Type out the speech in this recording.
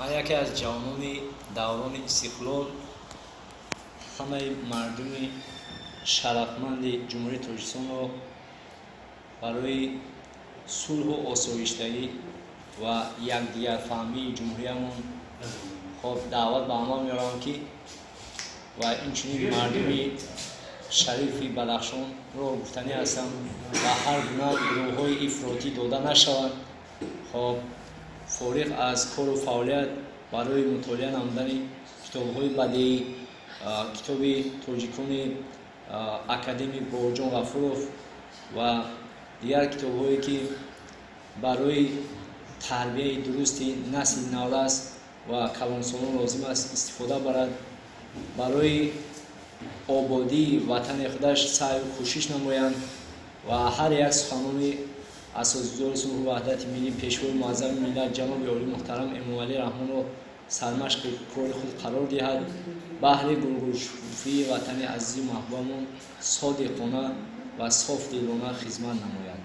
Ман яке аз ҷавонони даврони истиқлол, ҳамаи мардуми шарафманди Ҷумҳурии Тоҷикистонро барои сулҳу осоиштагӣ ва якдигарфаҳмии ҷумҳуриямон, хоб, даъват ба амал меорам, ки ва инчунин мардуми шарифи Бадахшонро гуфтанӣ ҳастам, ба ҳар гуна гурӯҳҳои ифротӣ дода нашаванд. Хоб, фориғ аз кору фаъолият барои мутолиа намудани китобҳои бадеӣ, китоби тоҷикони академик Бобоҷон Ғафуров ва дигар китобҳое, ки барои тарбияи дурусти насли наврас ва калонсолон лозим аст, истифода барад, барои ободии ватани худаш саъю кӯшиш намоянд ва ҳар як суханони Асосгузори сулҳу ваҳдати миллӣ, Пешвои муаззами миллат, ҷаноби олии муҳтарам Эмомалӣ Раҳмонро сармашқи кори худ қарор диҳад, баҳри гулгулшукуфии ватани азизу маҳбубамон содиқона ва софдилона хизмат намояд.